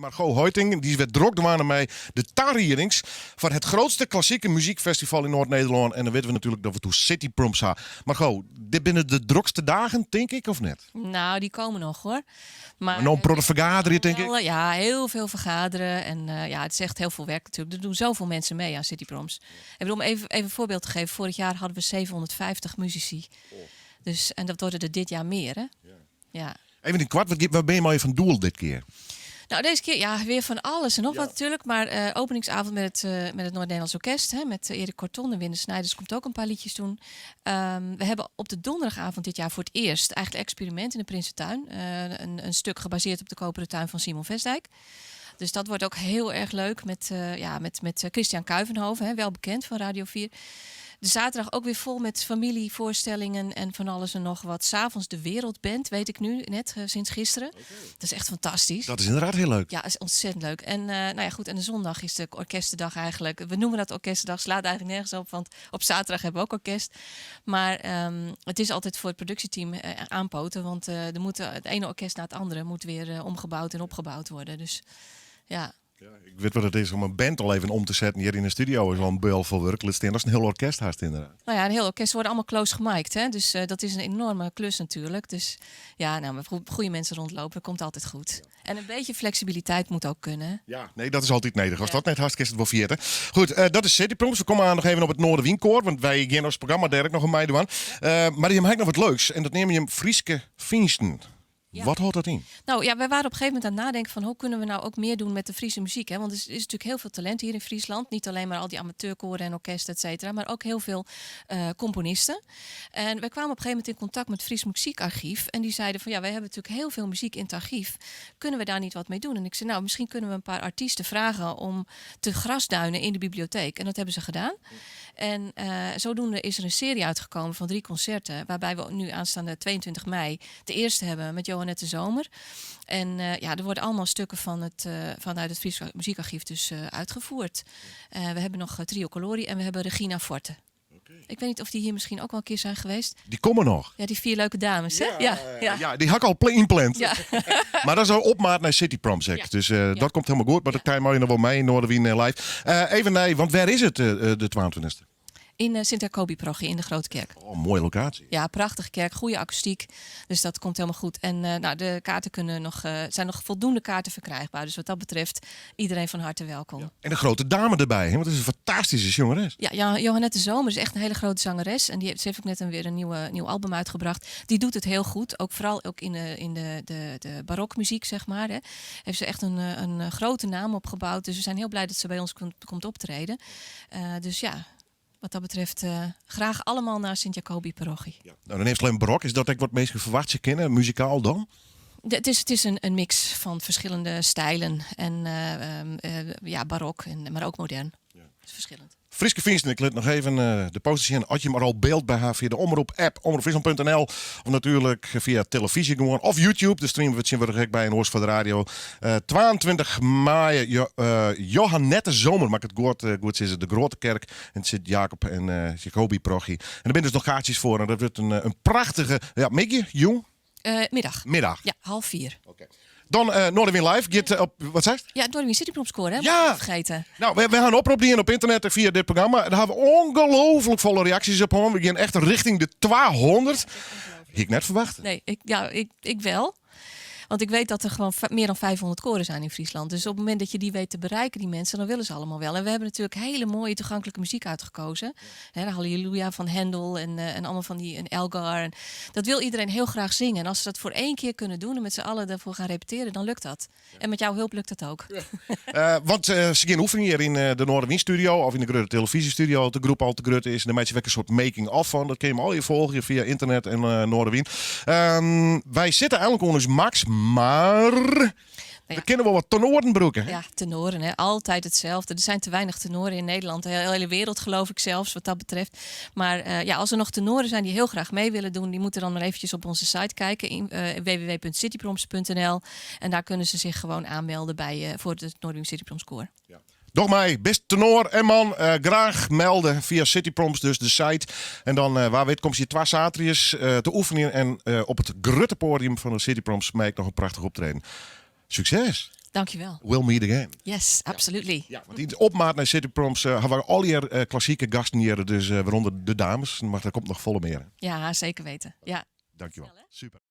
Margot Hoiting, dy is wer drok dwaande mei de tariedings foar het grootste klassieke muzykfestival yn Noard-Nederlân. En dan witte we natuerlik dat we it oer City Proms ha. Margot, dit binne de drokste dagen, tink ik, of net? Nou, die komen nog hoor. Maar no in protte fergaderje, tink ik? Ja, heel veel vergaderen. En ja, het is echt heel veel werk natuurlijk. Er doen zoveel mensen mee aan City Proms. Ik bedoel, om even een voorbeeld te geven. Vorig jaar hadden we 750 muzici. Dus, en dat worden er dit jaar meer, hè? Ja. Even yn it koart, wat binne je mei fan doel dit kear? Nou, deze keer ja, weer van alles en nog wat natuurlijk. Maar openingsavond met het Noord-Nederlands Orkest. Hè, met Erik Corton en Winne Snijders komt ook een paar liedjes doen. We hebben op de donderdagavond dit jaar voor het eerst eigenlijk experiment in de Prinsentuin. Een stuk gebaseerd op de Koperen Tuin van Simon Vestdijk. Dus dat wordt ook heel erg leuk ja, met Christian Kuivenhoven, hè, wel bekend van Radio 4. De zaterdag ook weer vol met familievoorstellingen en van alles en nog wat. 's Avonds de Wereldband, weet ik nu net, sinds gisteren. Dat is echt fantastisch. Dat is inderdaad heel leuk. Ja, dat is ontzettend leuk. En nou ja, goed, en de zondag is de orkestendag eigenlijk. We noemen dat orkestendag, slaat eigenlijk nergens op, want op zaterdag hebben we ook orkest. Maar het is altijd voor het productieteam aanpoten, want er moet, het ene orkest na het andere moet weer omgebouwd en opgebouwd worden. Dus ja. Ja, ik wit wat it is om in band al even om te setten hjir yn de studio is al in bult fol wurk. Lit stean dat in hiel orkest hast inderdaad. Nou ja, een heel orkest worden allemaal close gemic'd. Hè? Dus dat is een enorme klus natuurlijk. Dus ja, nou, met goede mensen rondlopen, komt altijd goed. En een beetje flexibiliteit moet ook kunnen. Ja, nee, dat is altyd nedich. As dat net hast, kinst it wol ferjitte. Goed, dat is City Proms. We komme oan noch even op it Noardewynkoar, want wy geane as programma dêr ek noch oan meidwaan. Mar jim ha ek noch wat leuks en dat neame jim Fryske Fynsten. Wat hâldt dat yn? Nou ja, wij waren op een gegeven moment aan het nadenken van hoe kunnen we nou ook meer doen met de Friese muziek. Hè? Want er is natuurlijk heel veel talent hier in Friesland. Niet alleen maar al die amateurkoren en orkesten, et cetera, maar ook heel veel componisten. En wij kwamen op een gegeven moment in contact met het Fries Muziekarchief. En die zeiden van ja, wij hebben natuurlijk heel veel muziek in het archief. Kunnen we daar niet wat mee doen? En ik zei nou, misschien kunnen we een paar artiesten vragen om te grasduinen in de bibliotheek. En dat hebben ze gedaan. En zodoende is er een serie uitgekomen van drie concerten. Waarbij we nu aanstaande 22 mei de eerste hebben met Johannette Zomer. En ja, er worden allemaal stukken vanuit het Fries Muziekarchief dus uitgevoerd. We hebben nog Trio Colori en we hebben Regina Forte. Ik weet niet of die hier misschien ook wel een keer zijn geweest. Dy komme noch. Ja, die vier leuke dames, hè? Ja. Ja, dy ha ik al ynpland. Mar dat is al opmaat nei City Proms. Ja. Dus dat komt hielendal goed. Mar dat kin je noch wol mei yn Noardewyn live. Even nei, want wêr is it de 22e? In Sint-Jacobi-parochie in de Grote Kerk. Oh, moaie lokaasje. Ja, prachtige kerk, goede akoestyk. Dus dat komt helemaal goed. En nou, de kaarten kunnen nog, zijn nog voldoende kaarten verkrijgbaar. Dus wat dat betreft, iedereen van harte welkom. Ja. En de grote dame derby, hè? Want dat is in fantastyske sjongeres. Ja, Johannette Zomer is echt een hele grote zangeres. En ze heeft ook net weer een nieuw album uitgebracht. Die doet het heel goed. Ook vooral ook in de barokmuziek, zeg maar. Hè. Heeft ze echt een grote naam opgebouwd. Dus we zijn heel blij dat ze bij ons komt optreden. Dus ja, wat dat betreft graag allemaal naar Sint-Jacobi-parochie. Ja. Nou, dan heeft alleen barok. Is dat ek wat minsken ferwachtsje kinne, muzikaal dan? Het is een mix van verschillende stijlen. En ja, barok, maar ook modern. Ja. Het is verschillend. Fryske Fynsten, ik lit noch even de posters sjen. As je mar al byld by ha fia de Omrop-app, omropfriesland.nl. Of natuerlik fia telefyzje gewoan. Of YouTube, dêr streame we tsjintwurdich ek by en oars foar de radio. 22 maaie, Johannette Zomer, moat ik it goed sizze, de Grote Kerk en Sint-Jacob en Jacobi-parochie. En der binne dus noch kaartsjes foar en dat wurdt in prachtige, ja, middei, jûn? Middag. Middag. Ja, 3.30. Oké. Dan Noardewyn Live giet op, wat seist? Ja, Noardewyn City Proms hè? Ja. Niet ferjitten. Nou, we ha in oprop dien op ynternet fia dit programma. Dêr ha we ongelooflik folle reaksjes op hân. We geane echt rjochting de 200. Hie ik net ferwachte. Nee, ja, ik wel. Want ik weet dat er gewoon meer dan 500 koren zijn in Friesland. Dus op het moment dat je die weet te bereiken, die mensen, dan willen ze allemaal wel. En we hebben natuurlijk hele mooie toegankelijke muziek uitgekozen. Hè, de Halleluja van Händel en allemaal van die en Elgar. En dat wil iedereen heel graag zingen. En als ze dat voor één keer kunnen doen en met z'n allen ervoor gaan repeteren, dan lukt dat. En met jouw hulp lukt dat ook. Want se geane oefenje hjir yn de Noardewyn Studio of yn de grutte telefyzjestudio, as de groep al te grut is. Dan meitsje we ek in soart making-of fan. Dat kinne je allegear folgje fia ynternet en Noardewyn. Wy sitte eigenlik oan ús max, mar we kinne wol wat tenoaren brûke. Hè? Ja, tenoren, hè. Altijd hetzelfde. Er zijn te weinig tenoren in Nederland. De hele wereld geloof ik zelfs, wat dat betreft. Maar ja, als er nog tenoren zijn die heel graag mee willen doen, die moeten dan maar eventjes op onze site kijken. In www.cityproms.nl. En daar kunnen ze zich gewoon aanmelden voor het Noardewyn City Proms Koor. Ja. Doch mei, bist tenoar en man, graach melde fia Cityproms, dus de site. En dan, wa wit, komst hjir twa saterdeis te oefenjen. En op it grutte poadium fan de Cityproms mei ik noch in prachtich optreden. Sukses! Dankjewel. We'll meet again. Yes, absolutely. Ja, want yn de opmaat nei CityProms hawwe we allegear klassike gasten hjir, dus wêrûnder de dames. Mar der komt noch folle mear. Ja, zeker weten. Ja. Dankjewel. Super.